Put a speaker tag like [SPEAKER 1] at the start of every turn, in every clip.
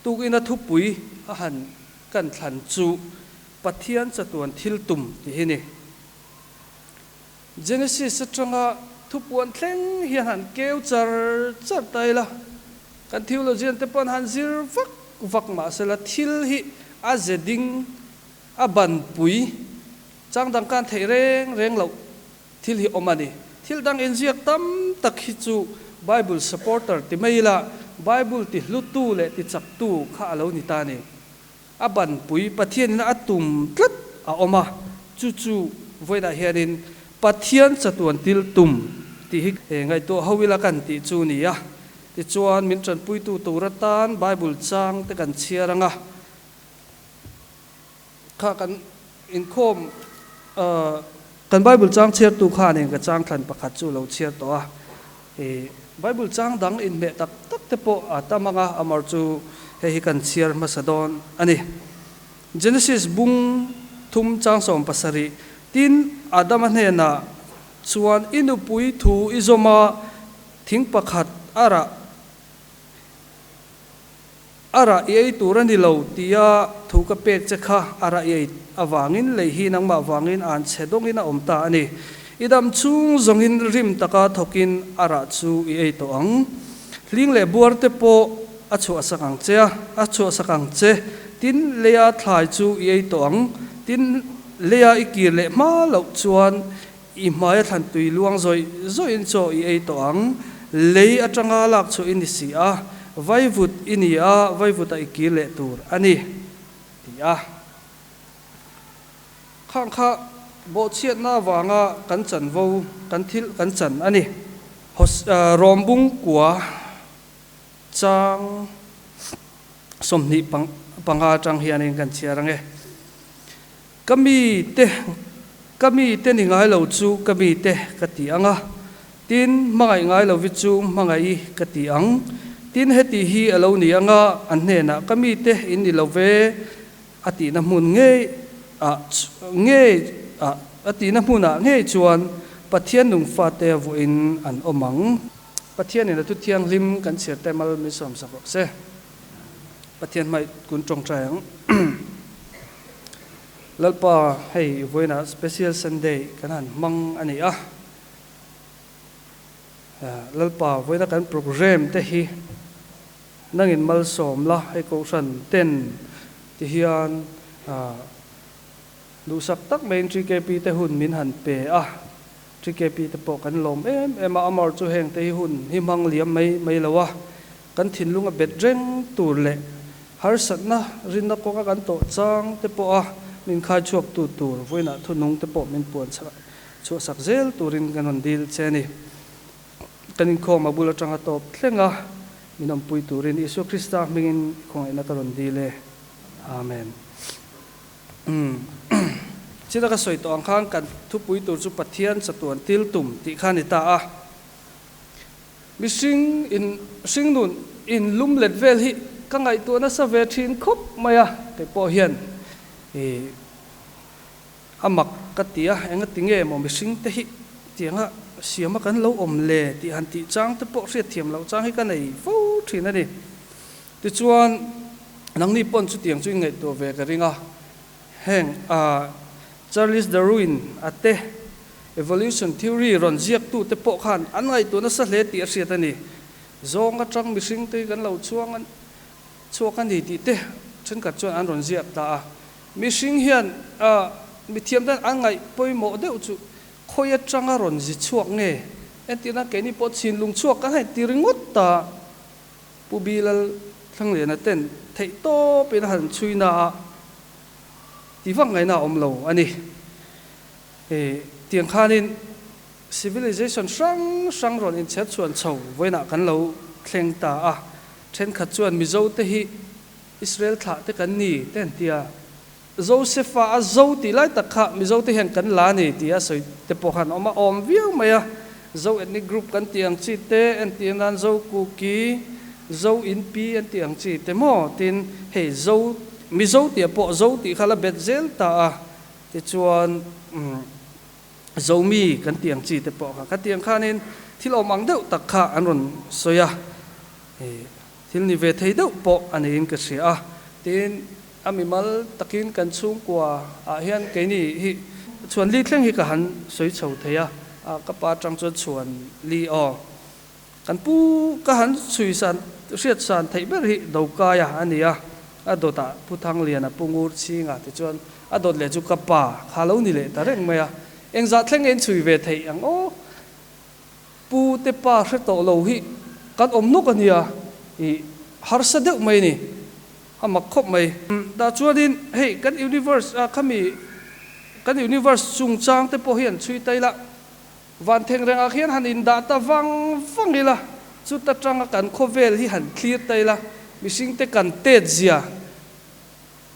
[SPEAKER 1] Tukina thupui a han kan thlan chu Pathian chatuan thil tum tih hi ni. Genesis atanga thupuan thleng hian han keu char char ta ila, kan theologian te pawn han zir vak vak mahsela thil hi a ze ding, a banpui chang dang kan theih reng reng loh thil hi awm a ni. Thil dang inziak tam tak hi chu Bible supporter ti mai ila, Bible ti hlutu leh ti chaktu kha a lo ni ta a ni. A banpui Pathianin a tum tlat a awm a, chu chu vawiinah hianin Pathian chatuan til tum tih hi ngaihtuah ho ila kan tih chu ni a. Tichuan min tanpuitu tur atan Bible chang te kan chhiar ang a, kha kan inkhawm kan Bible chang chhiartu khanin ka chang thlan pakhat chu lo chhiar tawh a. Bible chang dang inhmeh tak tak te pawh a tam ang a, amar chu hei hi kan chhiar hmasa dawn a ni. Genesis bung thum chang 17, Tin, Adama hnenah chuan i nupui thu i zawm a, thing pakhat a rah a rah i ei tur a ni lo tia thu ka pek che kha a rah i ei avangin lei hi nangmah vangin an chhe dawngin a awm ta a ni. I dam chhung zawngin rim taka thawkin a rah chu i ei tawh ang. Hling leh buar te pawh a chhuahsak ang che a, a chhuahsak ang che. Tin, leia thlai chu i ei tawh ang. Tin, leia i kir leh hma loh chuan i hmaia thlan tui luang zawih zawihin chaw i ei tawh ang. Lei atanga lak chhuah i ni si a, vaivut i ni a, vaivuta i kir leh tur a ni, ti a. Khang kha bawhchhiatna avanga kan chanvo, kan thil kan chan a ni. Rawmbung kua chang 25 atang hianin kan chhiar ang e. Ka mi te, ka mi te ni ngai lo chu ka mi te ka ti ang a, tin, hmangaih ngai lovi chu hmangaih i ka ti ang. Tin, heti hi a lo ni ang a, an hnenah ka mi te in ni lo ve a tihna hmun ngei ah ngei ah a tihna hmunah ngei chuan Pathian nung fate vuahin an awm ang. Pathianin a thu thianghlim kan chhiar te mal min sawmsak rawh se. Pathian hmai kun tawngtai ang. Lalpa, hei vawiinah Special Sunday kan han hmang a ni a. Lalpa, vawiina kan program te hi nangin malsawm la, hei Kohhran ten ti hian duhsak tak maiin TKP te hun min han pe a. TKP te pawh kan lawm em em a, amar chu heng te hi hun hi hmang liam mai mai lo a. Kan thinlung a bet reng tur leh harsatna rinna kawnga kan tawh chang te pawha min khai chhuaktu tur vawiinah thunung te pawh min puan chhuahsak zel turin kan rawn dil che a ni. Kan inkhawm a bul atanga tawp thleng a, min awmpui turin Isua Krista hmingin i khawngaihna ka rawn dil e. Amen. China ka sawi tawh ang khan kan thupui tur chu Pathian chatuan til tum tih kha a ni ta a. Mihring in hringnun in lum let vel hi ka ngaihtuah nasa ve thin khawp mai a, kei pawh hian i a mak ka ti a, enga ti nge maw mihring te hi tianga siama kan lo awm le tih han tih chang te pawh hriatthiam loh chang hi ka nei fo thin a ni. Tichuan nangni pawn chutiang chu in ngaihtuah ve ka ring a, heng a Charles Darwin a te Evolution theory rawn ziaktute pawh khan an ngaihtuah nasa hle tih a hriat a ni. Zawng atang mihringte hi kan lo chhuang chhuak a ni tih te thenkhat chuan an rawn ziak ta a. Mihring hian mithiam ten an ngaih pawimawh deuh chu khawi atanga rawn zi chhuak nge? Entirna keini pawh chhinlung chhuak kan hain ti ringawt ta. Pu Bilal Thlangliana ten theihtawpin a han chhui na a ti vak ngaihna a awm lo a ni. He tiang khanin civilization hrang hrang rawn inchher chhuan chho vawiinah kan lo thleng ta a, thenkhat chuan Mizo te hi Israel thlah te kan ni te an ti a, Josefa a zo tih lai tak kha Mizo te hian kan la ni tia sawi te pawh khan awm a, awm viau mai a, Zo ethnic group kan tih ang chi te entir nan Zo Kuki, Zo Inpi an tih ang chi te maw tin hei Zo Mizo tih pawh Zo tih kha la bet zel ta a. Tichuan, Zomi kan tih ang chi te pawh kha, khatiang khanin thil awm ang deuh tak kha an rawn sawi a, Thil ni ve thei deuh pawh a niin ka hria a. Tin, a mimal takin kan chhungkua ah hian keini hi chhuan li thleng hi ka han sawi chho thei a, ka pa atang chuan chhuan li aw. Kan pu ka han chhui san hriat san theih ber hi Dokaia a ni a, a dawtah Pu Thangliana, Pu Ngur Chhinga tichuan a dawt leh chu ka pa kha lo ni leh ta reng mai a, engzah thleng nge in chhui ve theih ang aw? Pu te pa hre tawh lo hi kan awm nawk a nia, i harsa deuh mai a ni, a mak khawp mai. Tah chuanin hei kan universe a khami kan universe chungchang te pawh hi an chhui ta ila, van theng rengah khian han indah ta vang vang ila, chuta tanga kan khawvel hi han thlir ta ila, mihring te kan tet zia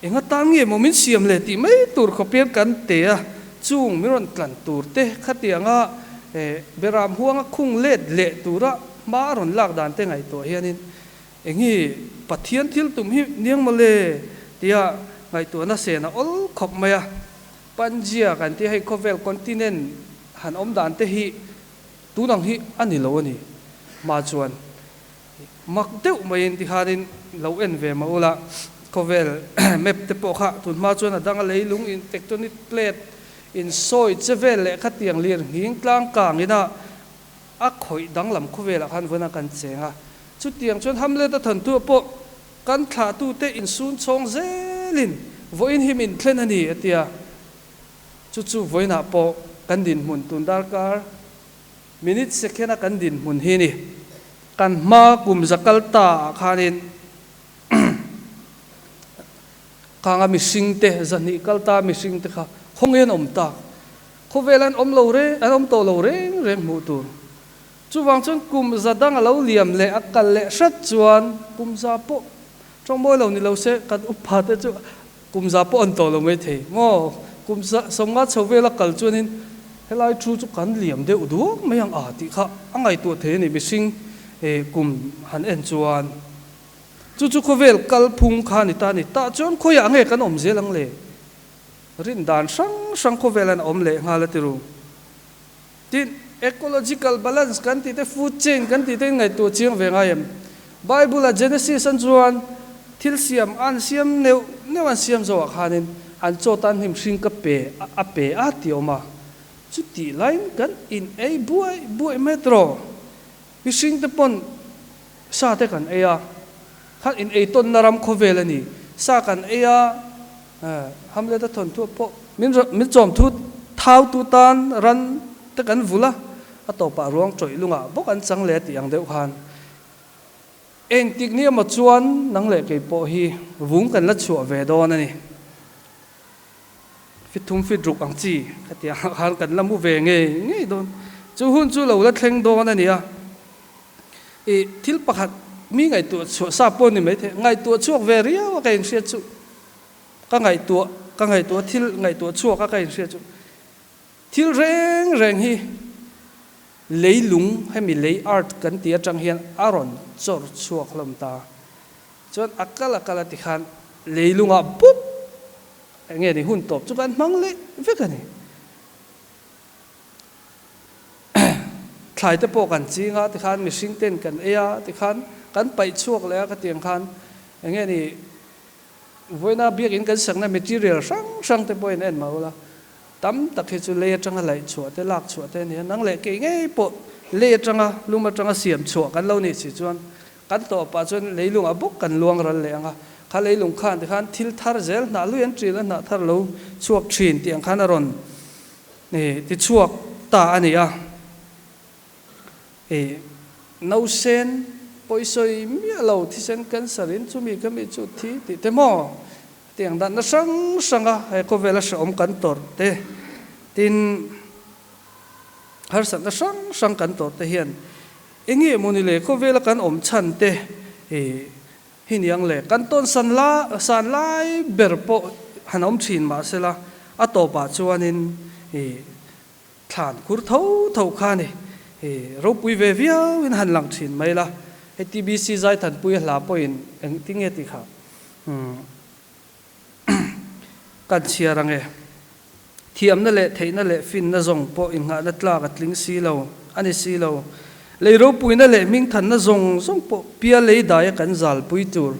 [SPEAKER 1] Enga tan nge maw min siam le tih mai tur khawpian kan te a, chung min rawn tlan tur te khatianga beram huanga khung let leh tura hma a rawn lak dan te ngaihtuah hianin enge Pathian thil tum hi niang maw le tia ngaihtuahna sen a awl khawp mai a. Pangaea kan tih hei khawvel continent han awm dan te hi tun ang hi a ni lo a ni hma chuan. Mak deuh maiin tikhanin lo en ve mah ula, khawvel map te pawh kha tunhma chuan a dang a leilung in tectonic plate in sawi che vel leh khatiang lir nghing tlang kangin a a khawih danglam khawvelah khan vawiin a kan cheng a. Chutiang chuan Hamlet a thantuah pawh kan thlahtute insun chhawng zelin vawiin hi min thlen a ni a tia. Chu chu vawiinah pawh kan dinhmun tun darkar Minute second a kan dinhmun hi ni. Kan hma kum za kal ta ah khanin khanga mihring te, zahnih kal ta mihring te kha khawnge an awm tak? Khawvel an awm lo reng, an awm tawh lo reng reng hmuh tur. Chuvang chuan kum za dang a lo liam leh a kal leh hret chuan kum za pawh tawngmawi lo ni lo se kan upa te chu Kum za pawh an tawh lo mai thei maw? Kum za sawmnga chho vela kal chuanin helai thu chu kan liam deuh duak mai ang a tih kha a ngaihtuah thei a ni mihring kum han en chuan. Chu chu khawvel kal phung kha a ni ta a ni. Tah chuan khawiah nge kan awm zel ang le? Rin dan hrang hrang khawvel an awm leh nghal a ti ru. Tin, ecological balance kan tih te, food chain kan tih te in ngaihtuah chiang ve ngai em? Bible-a Genesis an chuan thil siam an siam neuh neuh an siam zo ah khanin an chaw tan hnim hring ka pe a pe a ti awm a. Chutih laiin kan in ei buai buai mai tawh. Mihring te pawn sa te kan ei a, khan in ei tawnna ram khawvel a ni. Sa kan ei a, Hamlet a thawnthu pawh min min chawm thu thau tu tan ran te kan vul a, a tawpah ruang tawih lungah bawk an chang leh a tih ang deuh khan engtik ni emaw chuan nang leh kei pawh hi vung kan la chhuah ve dawn a ni. Fit thum fit ruk ang chi ka ti ang khan kan la mu ve ngei ngei dawn. Chu hun chu lo la thleng dawn a ni a. I thil pakhat mi ngaihtuah chhuah sa pawh ni maithei, ngaihtuah chhuak ve riau a ka inhriat chu. Ka ngaihtuah ka ngaihtuah thil ngaihtuah chhuak a ka inhriat chu. Thil reng reng hi leilung hemi lei earth kan tih atang hian a rawn chawr chhuak hlawm ta. Chuan a kal a kal a tikhan leilungah bawk eng nge ni hun tawp chu kan hmang leh vek a ni. Thlai te pawh kan ching a tikhan mihring ten kan ei a tikhan kan paih chhuak leh a khatiang khan eng nge ni vawiina biakin kan sakna material hrang hrang te pawhin en mah ula tam tak hi chu lei atanga laih chhuah te lak chhuah te a ni a nang leh kei ngei pawh lei atanga lum atanga siam chhuah kan lo nih si chuan Kan tawpah chuan leilungah bawk kan luang ral leh ang a, kha leilung khan tikhan thil thar zel hnah lui an ṭil a hnah thar lo chhuak ṭhin tih ang khan a rawn ti chhuak ta a ni a. Nausen pawisawi miah lo thisen cancer in chumi khami chu thi tih te maw tiang danna hrang hrang a he khawvela hrehawm kan tawrh te tin harsatna hrang hrang kan tawrh te hian Enge mawni le khawvela kan awm chhan te hi niang le, kan tawn san la san lai ber pawh han awm thin mahsela a tawpah chuanin thlan khur tho tho kha ni ropui ve viau in han lang thin mai la, hei TBC Zaithanpui a hla pawhin engtinge tih kha Kan chhiar ang e. Thiamna leh theihna leh finna zawng pawh innghahna tlak a tling si lo, a ni si lo. Lei ropuina leh hmingthanna zawng zawng pawh pia lei daia kan zalpui tur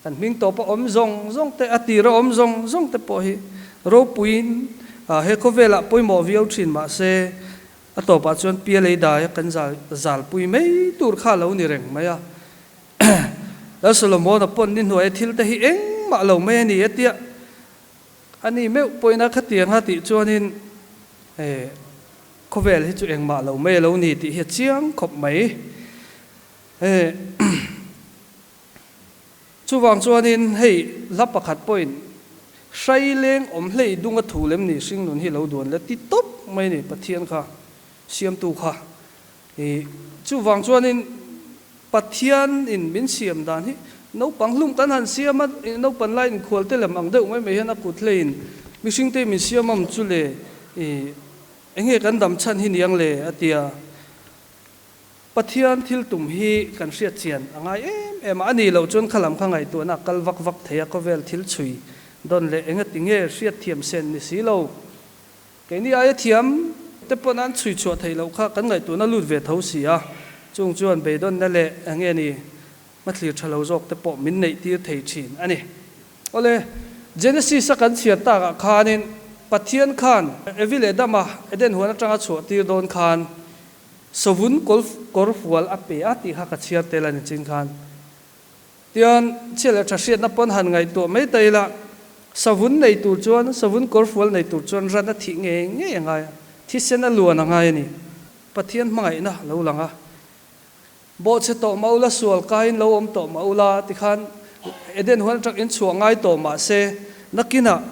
[SPEAKER 1] kan hming tawpa awm zawng zawng te, a tira awm zawng zawng te pawh hi ropuiin he khawvelah pawimawh viau thin mah se a tawpah chuan pia lei daia kan zalpui mai tur kha a lo ni reng mai a. Lal Solomona pawn ni hnuaia thil te hi engmah lo mai a ni a tia. A ni meuh pawhin a khatiang a tih chuanin khawvel hi chu engmah lo mai a lo ni tih hi a chiang khawp mai. Chuvang chuanin hei hla pakhat pawhin hrai leng awm hlei dung a thu lem ni hringnun hi lo duan le ti tawp mai a ni Pathian kha siamtu kha. Chuvang chuanin Pathian in min siam dan hi naupang hlum kan han siam a, naupan lai inkhual te lem ang deuh mai mai hian a kut hleiin mihring te min siam am chu le eng nge kan dam chhan hi niang le a ti a. Pathian thil tum hi kan hriat chian a ngai em em a, a nih loh chuan kha lam kha ngaihtuahna a kal vak vak thei a, khawvel thil chhui dawn leh enga ti nge hriat thiam sen ni si lo. Keini aia thiam te pawn an chhui chhuah theih loh kha kan ngaihtuahna lut ve tho si a, chung chuan beidawnna leh eng nge ni hmathlir tha lo zawk te pawh min neih tir thei thin a ni. Awle, Genesis a kan chhiar takah khanin Pathian khan Evi leh Adama Eden huan atanga chhuah tir dawn khan sawvun kawr fual a pe a tih kha ka chhiar tel a ni chin khan. Tian, chhia leh tha hriatna pawn han ngaihtuah mai ta ila, savun nei tur chuan, savun kawrfual nei tur chuan ran a thih ngei ngei a ngai a, thisen a luan a ngai a ni. Pathian hmangaihna a lo lang a, Bawhchhe tawh mah ula, sual kaiin lo awm tawh mah ula, tikhan Eden huan atang in chhuah ngai tawh mah se, nakinah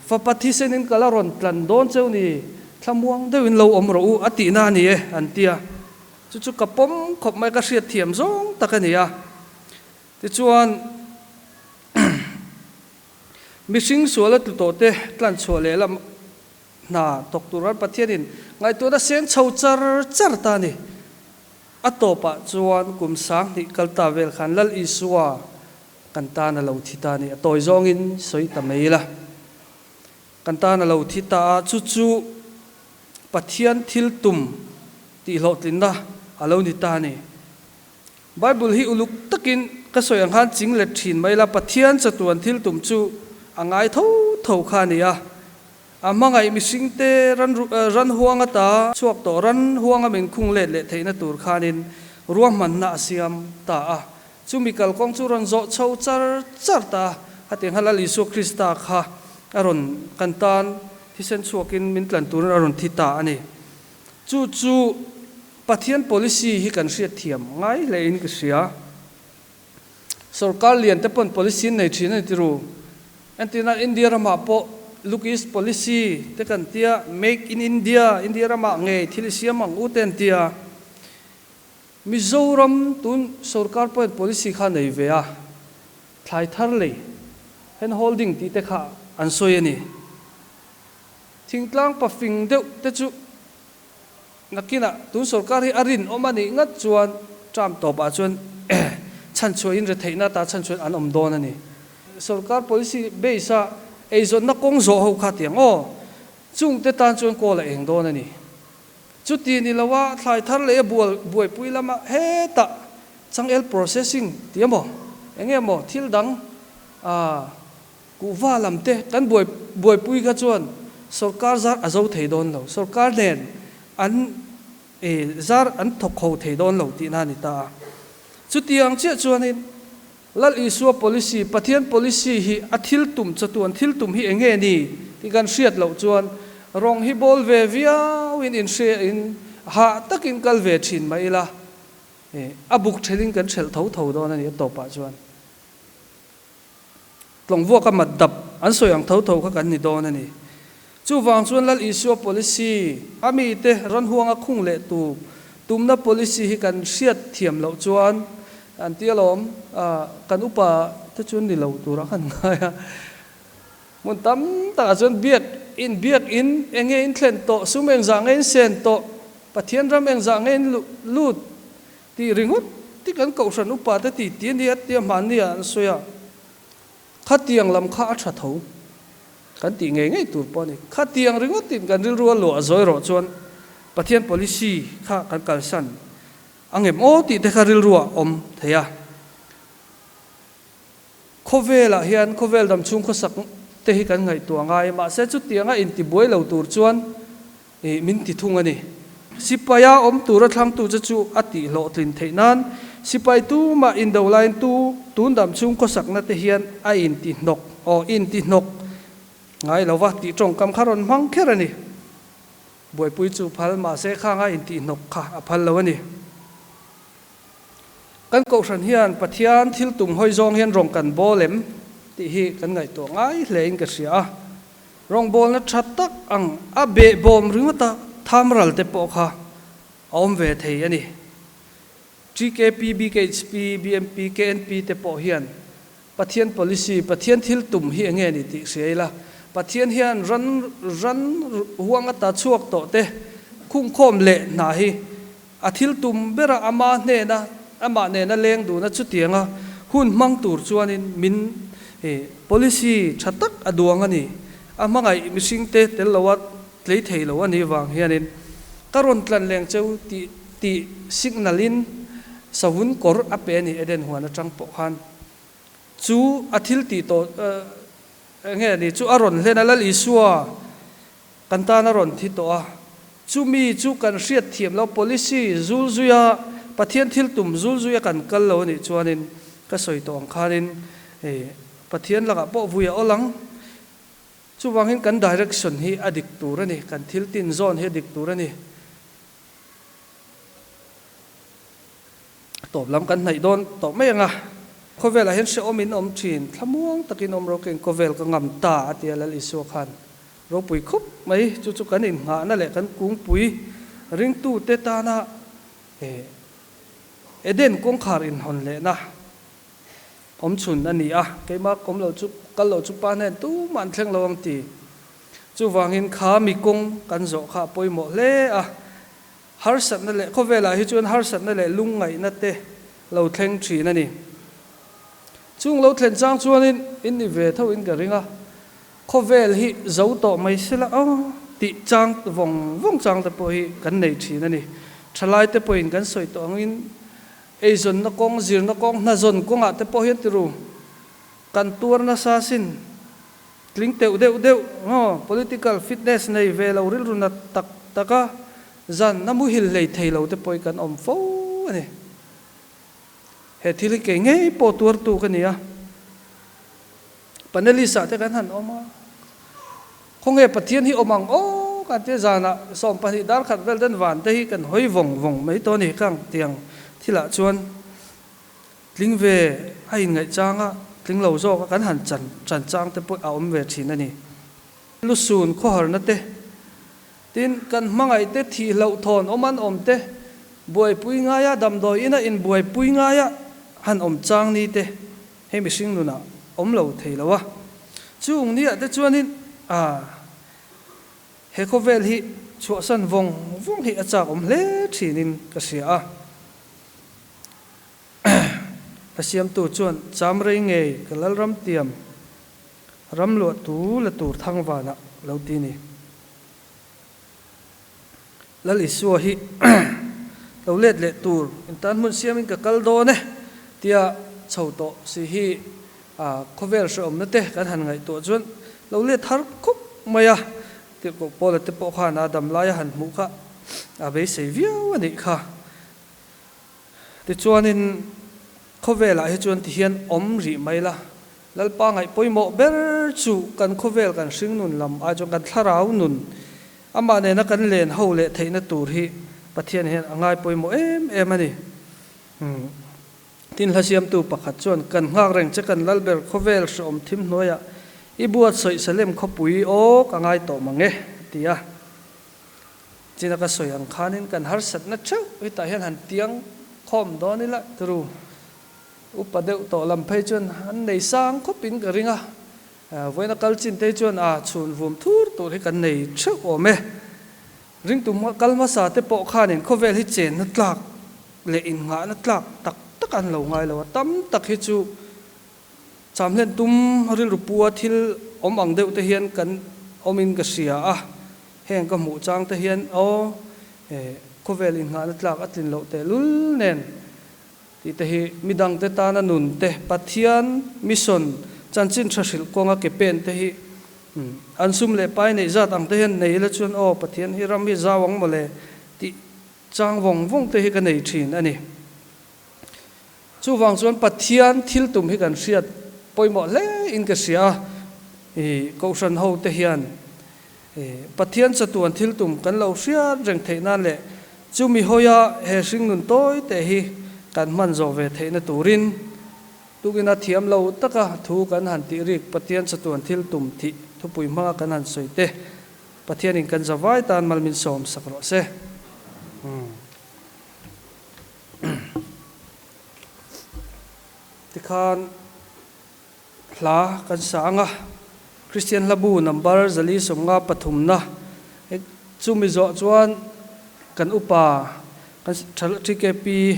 [SPEAKER 1] fapa thisenin ka la rawn tlan dawn cheu ni, thlamuang deuhin lo awm rawh u a tihna a ni e, an ti a. Chu chu ka pawm khawp mai, ka hriat thiam zawng tak a ni a. Tichuan, mihring sual a tlu tawh te tlan chhuah leh lam hna thawk tur an Pathianin ngaihtuahna seng chho char char ta a ni. A tawpah chuan kum 2000 kal ta vel khan Lal Isua kan tan a lo thi ta a ni. A tawi zawngin sawi ta mai ila. Kan tan a lo thi ta a, chu chu Pathian thil tum tih hlawhtlinna a lo ni ta a ni. Bible hi uluk takin ka sawi ang khan ching let thin mai la, Pathian chatuan thil tum chu a ngai tho tho kha a ni a. A hmangaih mihringte ran ran huang ata chhuak tawh ran huanga min khung let leh theihna tur khanin ruahmanna a siam ta a. Chumi kalkawng chu rawn zawh chho char char ta a, hetiang kha Lal Isua Krista kha a rawn kan tan thisen chhuakin min tlan turin a rawn thi ta a ni. Chu chu Pathian policy hi kan hriat thiam ngai hlein ka hria. Sorkar lian te pawn policy an nei thin a ni tiru. Entirna India ramah pawh Look East policy te kan tia, Make in India, India ramah ngei thil i siam ang u te an tia. Mizoram tun sorkar pawhin policy kha nei ve a, thlai thar lei, hand holding tih te kha an sawi a ni. Thingtlang pafing deuh te chu nakinah tun sorkar hi a rinawm a nih ngat chuan term tawpah chuan chhanchhuahin retheihna ata chhanchhuahin an awm dawn a ni. Sorkar policy base a eizawnna kawng zawh ho kha tiang aw, chungte tan chuan kawl a eng dawn a ni. Chuti ni lo a, thlai thar leh a bual buaipui lama hetah changel processing tih emaw, eng nge maw thil dang ah kuhva lam te kan buai buaipui kha chuan sorkar zar a zo thei dawn lo, sorkar nen an zar an thawk ho thei dawn lo tihna a ni ta a. Chutiang chiah chuanin Lal Isua policy, Pathian policy hi a thil tum chatuan thil tum hi eng nge ni tih kan hriat loh chuan rawng hi bawl ve viau in inhria in hah takin kal ve thin mah ila a buk thelh in kan thelh tho tho dawn a ni a tawpah chuan tlawngvuak a mat dap an sawi ang tho tho kha kan ni dawn a ni. Chuvang chuan Lal Isua policy a mite rawn huanga khung leh tu tumna policy hi kan hriat thiam loh chuan an ti alawm, kan upa te chuan ni lo turah khan ngai a. Hmun tam takah chuan biak in biak in eng nge in thlen tawh, sum engzah nge in sen tawh, Pathian ram engzah nge in lut tih ringawt te kan kohhran upa te ti ti a nia tia hmanni ah an sawi a. Khatiang lam kha a tha tho kan tih ngei ngei tur pawh a ni. Khatiang ringawtin kan rilru a luah zawi rawh chuan. Pathian policy kha kan kalsan ang em aw tih te kha rilruah awm thei a. Khawvelah hian khawvel dam chhung khawsak te hi kan ngaihtuah ngai, mahse chutianga intibuai lo tur chuan ih min ti thung a ni. Sipaia awm tura thlangtu che chu a tih hlawhtlin theih nan sipai tumah indo laiin tu tun dam chhung khawsakna te hian a inti hnawk aw inti hnawk ngai lo va tih tawngkam kha rawn hmang kher a ni. Buaipui chu phal mahse khanga intih hnawk kha a phal lo a ni. Kan kohhran hian Pathian thil tum hawi zawng hian rawng kan bawl em tih hi kan ngaihtuah ngai hle in ka hria a. Rawngbawlna tha tak ang a behbawm ringawta thamral te pawh kha a awm ve thei a ni. TKP, BKHP, BMP, KNP te pawh hian Pathian policy, Pathian thil tum hi enge ni tih hria ila, Pathian hian ran ran huang ata chhuak tawh te khungkhawm leh hna hi a thil tum bera ama hnena amah nena leng duna chutianga hun hmang tur chuanin min policy tha tak a duang a ni. A hmangaih mihringte tel loa tlei thei lo a nih vang hianin ka rawn tlan leng cheu tih tih signal in savun kawr a pe a ni Eden huan atang pawh khan. Chu a thil tih tawh enge ni chu a rawn hlen a, Lal Isua kan tan a rawn thi tawh a, chumi chu kan hriat thiam lo policy zul zuia Pathian thil tum zul zuia kan kal lo a nih chuanin ka sawi tawh ang khanin Pathian lakah pawh vui a awl ang. Chuvangin kan direction hi a dik tur a ni, kan thil tin zawn hi a dik tur a ni. Tawp lam kan hnaih dawn tawh mai ang a, khawvelah hian hrehawm in awm thin, thlamuang takin awm ro keng khawvel ka ngam ta a ti a Lal Isua khan ropui khup mai, chu chu kan innghahna leh kan kungpui ringtute tana Eden kawngkhar inhawn lehna awm chhun a ni a, keimah awm lo chu kal lo chu pa hnen tumah an thleng lo ang ti. Chuvangin kha mi kawng kan zawh kha a pawimawh hle a. Harsatna leh khawvelah hi chuan harsatna leh lungngaihna te lo thleng thin a ni. Chung lo thlen chang chuanin in ni ve tho in ka ring a, khawvel hi zo tawh mai sela aw tih chang vawng vawng chang te pawh hi kan nei thin a ni. Thalai te pawhin kan sawi tawh angin eizawnna kawng, zirna kawng, hnazawn kawngah te pawh hian tiru kan tuar nasa sin. Tling teuh deuh deuh maw? Political fitness nei ve lo rilru nat tak tak a, zan a muhil hlei thei lo te pawh hi kan awm fo a ni. He thil hi kei ngei pawh tuartu ka ni a, panelist ah te kan han awm a, khawnge Pathian hi awm ang aw kan tia zanah 12 dar khat vel den van te hi kan hawi vawng vawng mai tawh a ni kang tiang thilah chuan. Tling ve a inngaih changa tling lo zawk a kan han chan chan chang te pawh a awm ve thin a ni. Lusun khawharna te, tin kan hmangaih te thih hlauh thawn awm an awm te, buaipui ngaia damdawi ina inbuaipui ngaia han awm chang ni te hei mihring nunah awm lo thei lo a. Chung niah te chuanin a he khawvel hi chhuahsan vawng vawng hi a chak awm hle thinin ka hria a. Ka siamtu chuan cham rei ngei ka Lalram tiam ram luah tu la tur thang vanah lo ti ni. Lal Isua hi lo let leh tur in tan hmun siamin ka kal dawn e tia chho tawh si hi khawvel hrehawmna te kan han ngaihtuah chuan lo let har khawp mai a, Tirhkoh Paula te pawh khan a dam laia han hmuh kha a beisei viau a nih kha. Tichuanin, khawvelah hi chuan tihian awm rih mai la, Lalpa ngaih pawimawh ber chu kan khawvel kan hringnun lam ai chuan kan thlarau nun, amah nena kan len ho leh theihna tur hi Pathian hian a ngai pawimawh em em a ni. Tin, hla siamtu pakhat chuan, Kan nghak reng che kan Lalber khawvel hreawm thim hnuaiah i buatsaih Salem khawpui aw ka ngai tawh mang e, a ti a. China ka sawi ang khanin kan harsatna theuh hetah hian han tiang khawm dawn ila turu upa deuh tawh lam phei chuan an nei sang khawpin ka ring a, vawiina kal chin te hi chuan a chhun vum thur tur hi kan nei theuh awm e. Ringtu kal hmasa te pawh khanin khawvel hi chenna tlak leh innghahna tlak tak tak an lo ngai lo a, tam tak hi chu Chamhlen tum rilru pua thil awm ang deuh te hian kan awmin ka hria a, heng ka hmuh chang te hian aw Khawvel innghahna tlak a tlin loh tehlul nen tih te hi midangte tana nun te, Pathian mission chanchin tha hrilh kawnga ke pen te hi an sum leh pai neih zat ang te hian nei ila chuan aw Pathian hi ram hi zau ang mawle tih chang vawng vawng te hi ka nei thin a ni. Chuvang chuan Pathian thil tum hi kan hriat pawimawh hle in ka hria a, i Kohhran ho te hian Pathian chatuan thil tum kan lo hriat reng theih nan leh chumi hawia he hringnun tawi te hi kan hman zawh ve theihna turin tukina thiam lo taka thu kan han tih rik Pathian chatuan thil tum thih thupui hmanga kan han sawi te Pathianin kan zavai tan mal min sawm sak rawh se. Tikhan hla kan sa ang a, Kristian hlabu number 453 na chumi zawh chuan kan upa kan TKP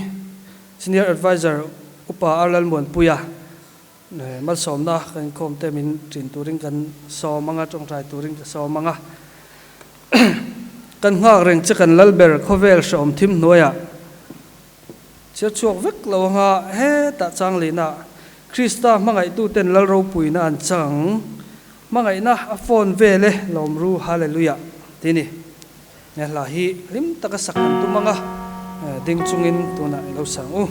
[SPEAKER 1] Senior Adviser Upa R Lalmuanpuia malsawmna kan inkhawm te min ṭin turin kan sawm ang a, tawngtai turin ka sawm ang a. Kan nghak reng che kan lal ber khawvel hrehawm thim hnuaiah chhiar chhuak vek lo anga hetah chang lehna Krista hmangaihtuten lal ropuina an chang hmangaihna a phone vel e lawmru Hallelujah ti ni. He hla hi hlim taka sak kan tum anga ding chungin tunah i lo sang u.